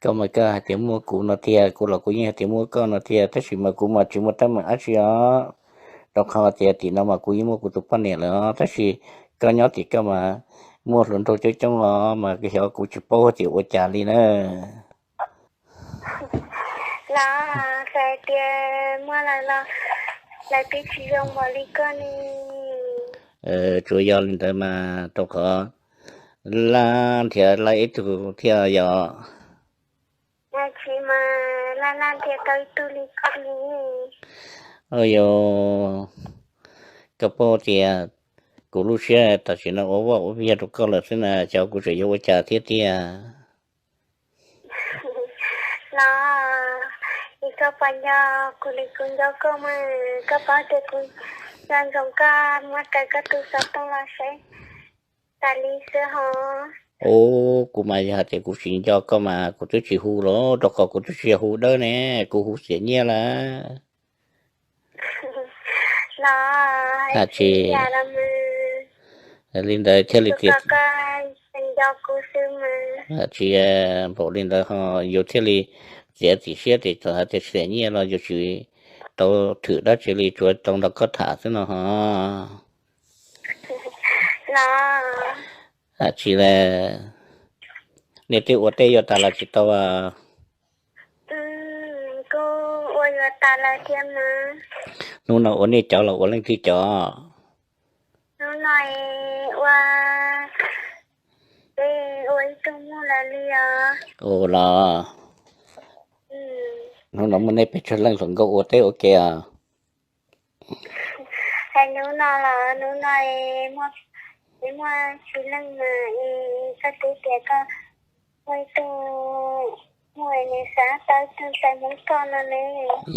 Koj mas koj hais tias muaj kuv no tiag, kuv los kuv yeej hais tias muaj koj no tiag, tab sis mas kuv mas tsis muaj teeb meem dab tsi os. Rau qhov tias tim no mas kuv yeej muaj kuv tus poj niam lawm os, tab sis koj nyob tim koj mas muaj hluas nraug coob coob os, mas xyov kuv tsis paub tias ua cas li na. Los hais tias muaj lawm los lawv twb tsis zoo npaum li koj ne. Tsuas yog li ntawd mas rau qhov laj nrhiav laj ib tug thiaj yog. Tsis mas laj laj nrhiav tau ib tug li koj li. Yog koj paub tias kuv lub siab tam sim no ua vaj ua viag rau koj lawm xwb na, xyov kuv tseem yuav ua cas thiab tiag. Los, es koj puas nco kuv li kuv nco koj mas, koj paub tias kuv nco ntsoov koj muab raws koj tus xov tooj los saib tas li xwb hos. Ub, kuv mas yog hais tias kuv tsis nco koj mas kuv twb tsis hu los, rau qhov kuv twb tsis yog hu dawb ne, kuv hu xiam nyiaj lawm. Los, hais tsis li ntawd thiaj li tias nco kuv xwb mas. Tsis npaum li ntawd ho yus thiaj li txiav txim siab tias txawm hais tias xiam nyiaj los yus tsis tau thwm dab tsi li, tsuas tau nrog koj tham xwb no ho. Los, tsis li, nej twb ua teb yuav tas los tsis tau? Kuj ua yuav tas lawm thiab mas. Hnub no ua nej cov los ua leej twg cov? Hnub no ua, ua ib tug muj lawv li os. Ua los, hnub no muaj nej pes tsawg leej hluas nkauj ua teb ua ke os? Hais hnub no los hnub no es muaj tsib leej mas es koj twb tias koj muaj ib tug muaj nws xav tau ib tug ntxhais Hmoob koj no ne.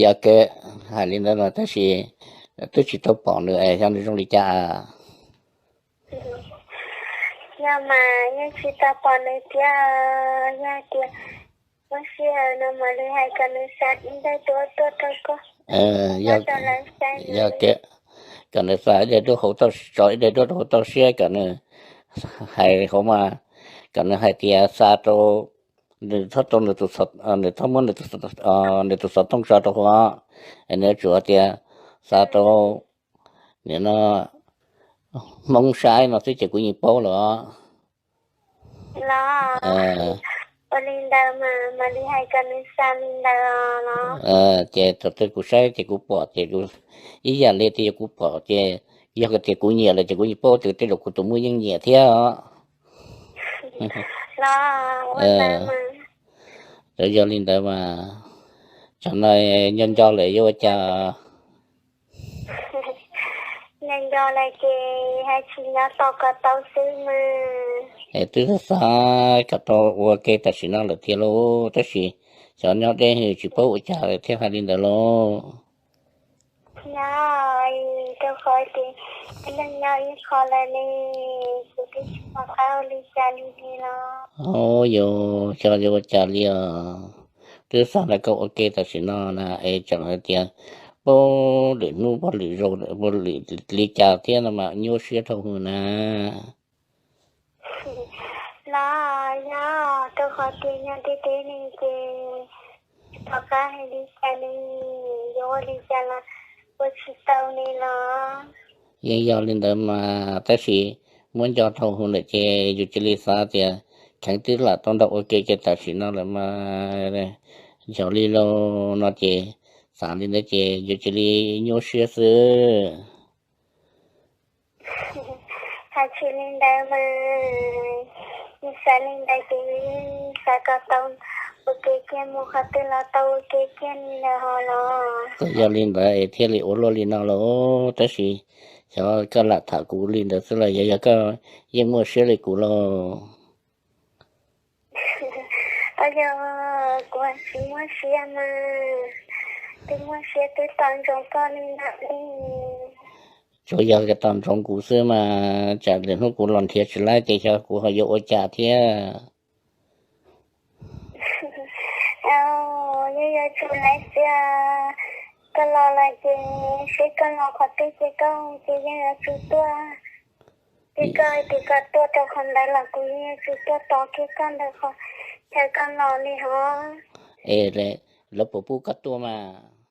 Yog kawg, hais li ntawd los tab sis twb tsis tau pom nws es xyov nws zoo li cas. Yog mas yeej tsis tau pom nws thiab, yog tias muaj sij hawm no mam li hais kom nws xa ib daim duab tuaj rau koj. Yog, kom nws xa ib daim duab hauv toj, tso ib daim duab rau hauv toj siab kom nws hais hauv mas, kom nws hais tias xa rau, nws txhob rau, nws txhob muab nws tus xov tooj tso rau hauv, es nws tsuas tias xa rau nim no Hmoob saib no xwb ces kuv yeej paub lawm. Los, ua li ntawd mas mam li hais kom nws xa li ntawd los. Ces thaum twg kuv saib ces kuv pom ces kuv, ib yam li tias yog kuv pom ces, yog tias kuv nyiam lawm ces kuv yeej paub tias tej zaum kuv tus muam yeej nyiam thiab os. Los, ua ntawd mas. Yog li ntawd mas, tsam no nco nco lawm yuav ua cas? Nco nco lawm ces hais tsis nco tos kom tau xwb mas. Es twb xav kom tau ua ke tam sim no lawm tiag lauj, tab sis xyov nyob deb tsis paub ua cas lawm thiaj hais li ntawd lauj. Nyob, rau qhov tias peb leej nyob ib qho lawm ne, kuv twb tsis pom qab ua li cas li li los. Yog, xyov yuav ua cas li os. Twb xav nrog koj ua ke tam sim no na, es tseem hais tias pab lwm hnub pab lwm zaus pab lwm li cas thiab no mas nyuaj siab dhau hwv na. Los yog rau qhov tias nyob deb deb ne ces tsis pom qab hais li cas ne, yuav ua li cas los ua tsis tau ne los. Yeej yog li ntawd mas, tab sis muab nco dhau hwv lawm ces yus cia li xav tias kheev twb lam tau nrog ua ke ces tam sim no lawm mas, yog li lauj no ces xav li ntawd ces yus cia li nyuaj siab xwb. Hais tsis li ntawd mas, yus xav li ntawd ces yus yeej xav kom tau ua ke kiag mus qhov twg los tau ua ke kiag li ntawd ho los. Yog li ntawd es thiaj li ua luaj li no lauj, tab sis xyov koj lam tham kuv li ntawd xwb los yog, yog koj yeej muaj siab li kuv lauj. Yog kuv tsis muaj siab mas, twb muaj siab twb tos ntsoov koj li ntawd li. Tsuas yog tos ntsoov kuv xwb mas, tsam lwm hnub kuv los nrhiav tsis laib ces xyov kuv ho yuav ua cas thiab. Yog yuav tsis laib tiag, koj los lawm ces seb koj los qhov twg ces koj ces yeej yuav tsum tuaj. Ces koj hais tias kom tuaj rau qhov ntawd los kuv yeej yuav tsum tuaj tos kiag koj ntawm qhov Cas koj los li hov? Es lawv puas pub koj tuaj mas?